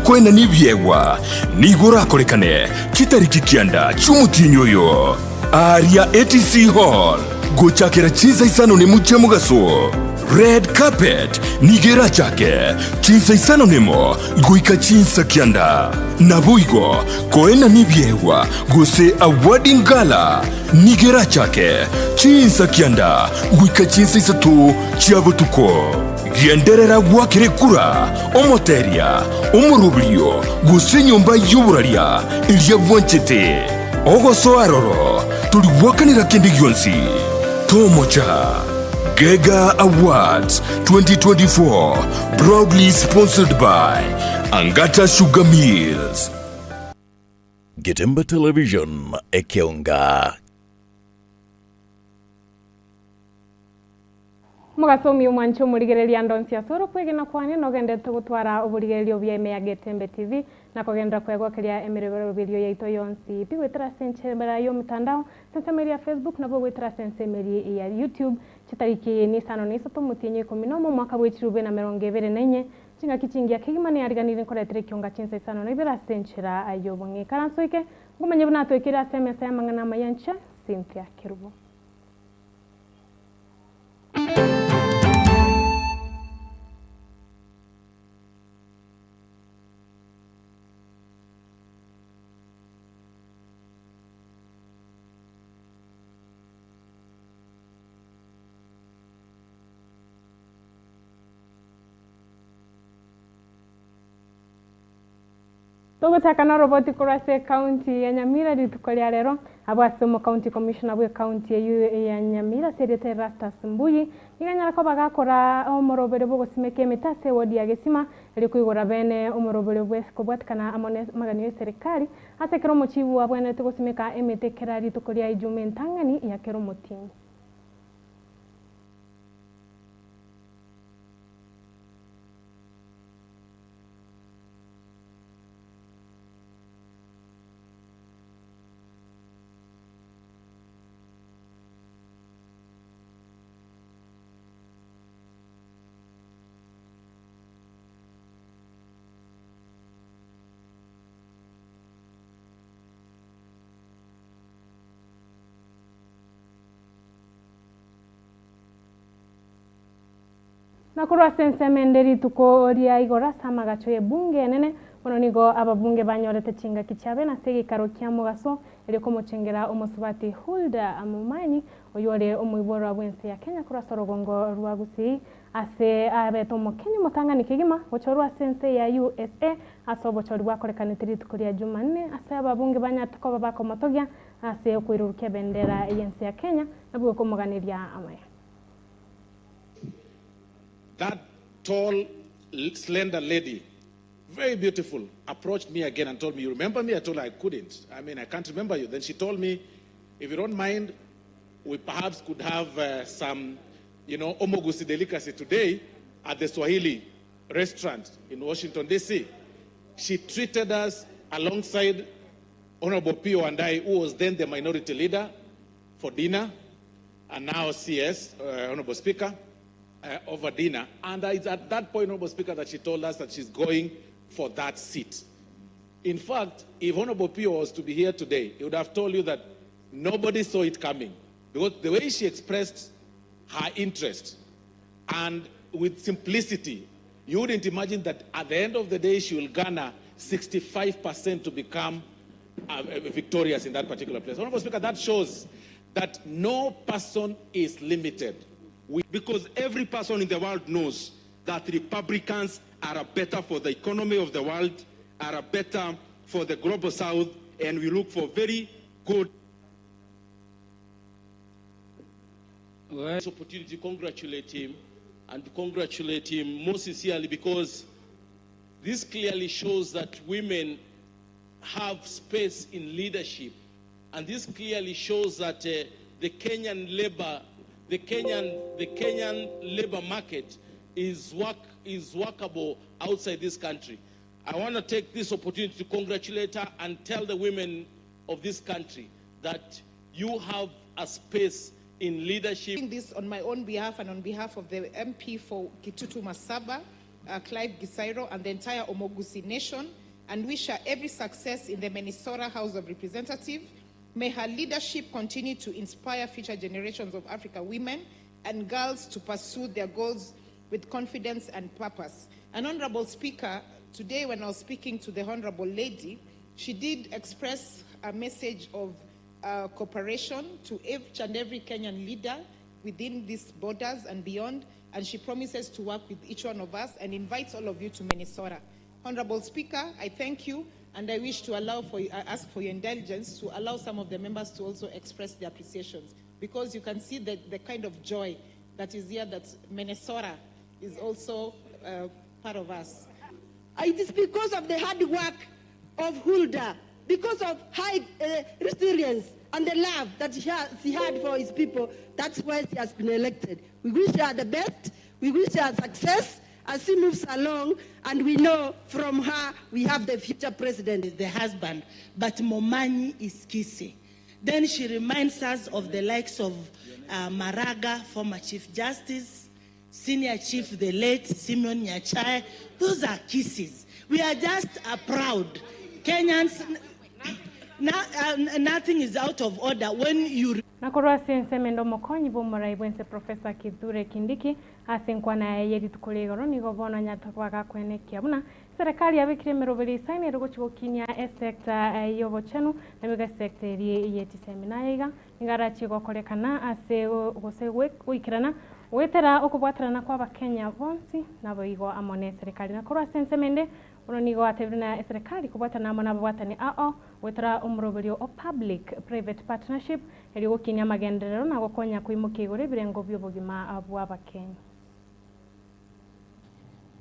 bw'okoenana ebiegwa nigo orakorekane chitariki kianda chi'omotienyi oyo aaria ATC Hall gochakera chinsa isano nemo chia mogaso. Red carpet nigo erachake chinsa isano nemo goika chinsa kianda. Naboigo koenana ebiegwa gose awarding gala nigo erachake chinsa kianda goika chinsa isato chia botuko. Genderera goakera ekura, omoteria, omoroberio, gose enyomba y'oboraria eria bwanchete. Ogosoa aroro tori gwakanera kende gionsi. Tomocha. Gega Awards 2024 proudly sponsored by Angata Sugar Mills. Getembe Television, Ekeonga. Mogasomi omwanche omorigereria ande onsi ase ore okwegena kwane nogenderete gotwara oborigereria obuya ime ya Getembe TV na kogenderera kwegokeria emeroberio yaito yonsi pi goetera ase enchera y'omotandao ase ensemo eria ya Facebook nabo goetera ase ensemo eria ya YouTube chitariki nisano na isato omotienyi o ikomi nomo omwaka bwe chirube na merongo ebere na inye chingaki chingiya kegima neyariganirie nkoretera ekionga chinsa isano na ibere ase enchera y'obong'e ikaranso eke ngomanye buna atoikire ase emesa y'amang'ana amaya inche Cynthia Kerubo. Togochaka noroboti korwa ase ecounty ya Nyamira rituko ria rero, abwo ase omocounty commissioner bw'ecounty eyio ya Nyamira ase erieta Erastus Mbuyi, nigo anyara koba gakora omoroberio bw'ogosimeka emete ase eward ya Gesima, erio koigora bene omoroberio bwe kobwatikana amo ne amaganio y'eserikari ase ekero omochibu abwenerete gosimeka emete kera rituko ria Ijumaa entang'ani ya kera omotienyi. Na korwa ase ensemo ende rituko ria igoro ase amagacho y'ebunge enene, bono nigo ababunge banyorete chingaki chiabe nase egeikaro kia mogaso, erio komochengera omosubati Hulda Momanyi, oyio ore omoiborwa bw'ense ya Kenya korwa ase orogongo rwa Gusii, ase abete Omokenya omotang'ani kegima gochorwa ase ense ya usa ase obochori bwakorekanete rituko ria Jumanne ase ababunge banyarete koba bakomotogia ase okoirurukia ebendera y'ense ya Kenya nabwo komoganeria amaya. That tall, slender lady, very beautiful, approached me again and told me, You remember me? I told her I couldn't. I mean, I can't remember you. Then she told me, If you don't mind, we perhaps could have some, Omogusii delicacy today at the Swahili restaurant in Washington, D.C. She treated us alongside Honorable Pio Wandayi, who was then the minority leader, for dinner, and now CS, Honorable Speaker, over dinner. And it's at that point, Honorable Speaker, that she told us that she's going for that seat. In fact, if Honorable Pio was to be here today, he would have told you that nobody saw it coming. Because the way she expressed her interest and with simplicity, you wouldn't imagine that at the end of the day, she will garner 65% to become victorious in that particular place. Honorable Speaker, that shows that no person is limited. Because every person in the world knows that Republicans are better for the economy of the world, are better for the global south, and we look for very good. This opportunity to congratulate him and to congratulate him more sincerely because this clearly shows that women have space in leadership, and this clearly shows that the Kenyan labor, the Kenyan, the Kenyan labor market is work, is workable outside this country. I want to take this opportunity to congratulate her and tell the women of this country that you have a space in leadership. Doing this on my own behalf and on behalf of the MP for Kitutu Masaba, uh, Clive Gisairo and the entire Omogusi nation and wish her every success in the Minnesota House of Representatives. May her leadership continue to inspire future generations of Africa women and girls to pursue their goals with confidence and purpose. And Honorable Speaker, today when I was speaking to the Honorable Lady, she did express a message of uh, cooperation to each and every Kenyan leader within these borders and beyond, and she promises to work with each one of us and invites all of you to Minnesota. Honorable Speaker, I thank you, and I wish to allow for, I ask for your indulgence to allow some of the members to also express their appreciations, because you can see the, the kind of joy that is here that Minnesota is also uh, part of us. It is because of the hard work of Hulda, because of high uh, resilience and the love that she, has, she had for his people. That's why she has been elected. We wish her the best. We wish her success as she moves along, and we know from her we have the future president. The husband, but Momanyi is Kisii. Then she reminds us of the likes of uh, Maraga, former Chief Justice, Senior Chief, the late Simeon Nyachae. Those are Kisiis. We are just uh, proud. Kenyans, na, uh, nothing is out of order when you Na korwa ase ensemo ende omokonyi bw'omorai bwense Professor Kithure Kindiki ase enkwana yaye ye rituko ria igoro nigo bono anyarete koba gakwenekia buna eserekari yabekire emeroberi isaine ere gochia gokinia esecta y'obochenu naboigo esecta eria ye chisemi. Naye iga nigo arachie gokorekana ase gose goikerana goetera okobwaterana kwa abakenya bonsi naboigo amo ne eserekari. Na korwa ase ensemo ende Bono nigo atebire na eserekari kobwatana amo nababwatani ao goetera omoroberio o Public Private Partnership erio gokinia amagenderero na gokonya koimokia igoro ebirengo bi'obogima bw'Abakenya.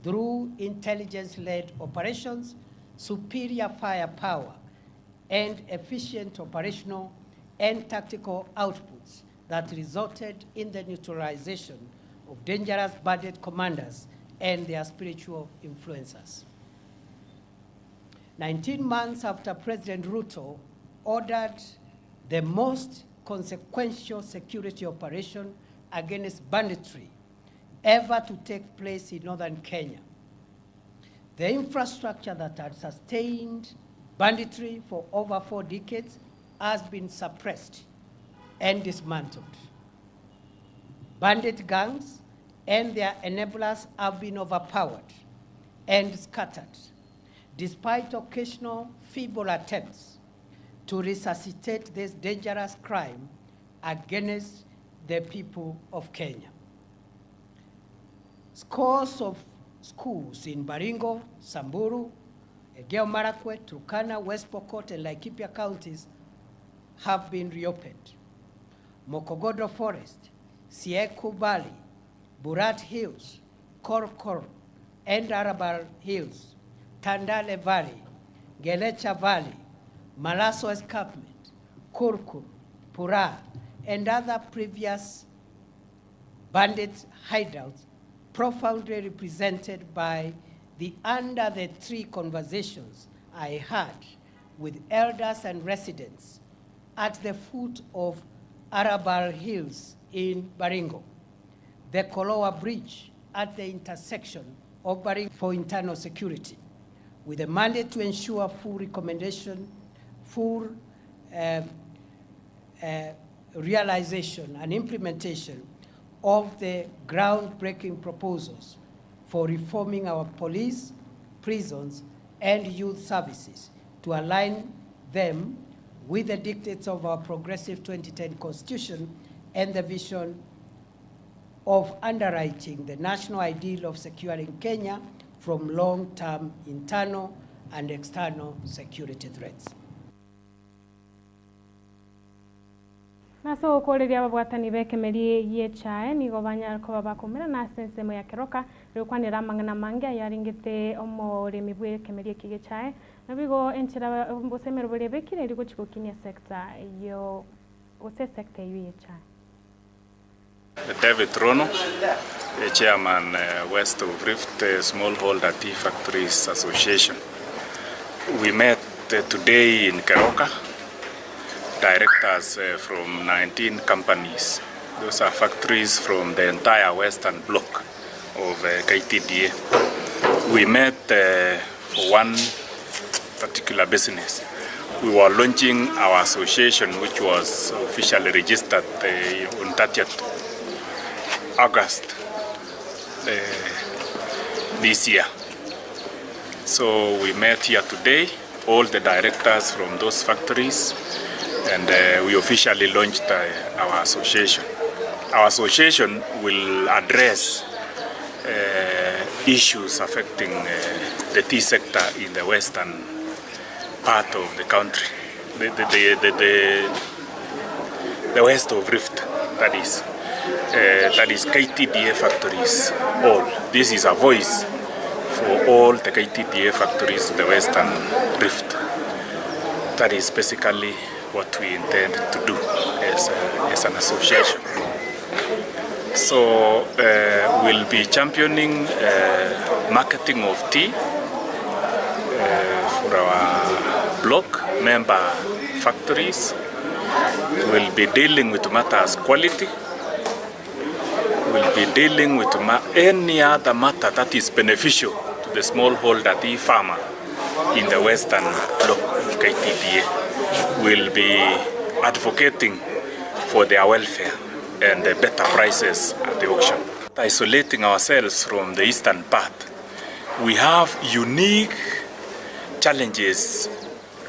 Through intelligence-led operations, superior firepower, and efficient operational and tactical outputs that resulted in the neutralization of dangerous bandit commanders and their spiritual influencers. 19 months after President Ruto ordered the most consequential security operation against banditry ever to take place in northern Kenya, the infrastructure that had sustained banditry for over four decades has been suppressed and dismantled. Bandit gangs and their enablers have been overpowered and scattered, despite occasional feeble attempts to resuscitate this dangerous crime against the people of Kenya. Scores of schools in Baringo, Samburu, Elgeyo Marakwet, Turkana, West Pokot, and Laikipia counties have been reopened. Mokogodo Forest, Sieku Valley, Burat Hills, Korkor, and Arabal Hills, Tandale Valley, Gelecha Valley, Malaso Escarpment, Kurkur, Pura, and other previous bandit hideouts profoundly represented by the under the tree conversations I had with elders and residents at the foot of Arabal Hills in Baringo, the Kolowa Bridge at the intersection of Baringo for internal security, with a mandate to ensure full recommendation, full realization and implementation of the groundbreaking proposals for reforming our police, prisons, and youth services to align them with the dictates of our progressive 2010 Constitution and the vision of underwriting the national ideal of securing Kenya from long-term internal and external security threats. Nase ogokoreria ababwatani b'ekemeri gi'echae nigo banyare koba bakoumerana ase ensemo ya keroka, rigokwanera amang'ana amange ayarengete omoremi bw'ekemeri eke gi'echae. Naboigo enchera gose emeroberi ebekire eria gochia gokinia esecta yo gose esecta eyio y'echae. David Rono, Chairman West of Rift Smallholder Tea Factories Association. We met today in Keroka, directors from 19 companies. Those are factories from the entire western block of KTDA. We met for one particular business. We were launching our association which was officially registered on 30th August this year. So we met here today, all the directors from those factories, and we officially launched our association. Our association will address issues affecting the tea sector in the western part of the country, the, the, the, the, the, the west of Rift, that is. That is KTDA factories all. This is a voice for all the KTDA factories in the western Rift. That is basically what we intend to do as, a, as an association. So uh, we'll be championing uh, marketing of tea uh, for our block member factories. We'll be dealing with matters quality. We'll be dealing with any other matter that is beneficial to the smallholder tea farmer in the western block of KTDA. We'll be advocating for their welfare and the better prices at the auction. Isolating ourselves from the eastern part, we have unique challenges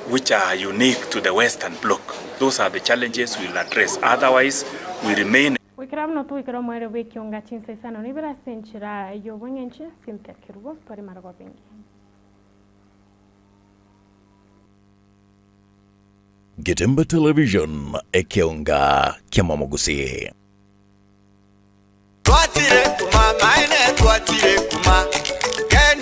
which are unique to the western block. Those are the challenges we'll address. Otherwise, we remain Goikera buna togoikera omoerio bw'ekionga chinsa isano na ibere ase enchera y'obong'enchi, Cynthia Kerubo, tware marogoba engiya. Getemba Television, ekeonga kiamamogusii. Twachire kuma maene twachire kuma.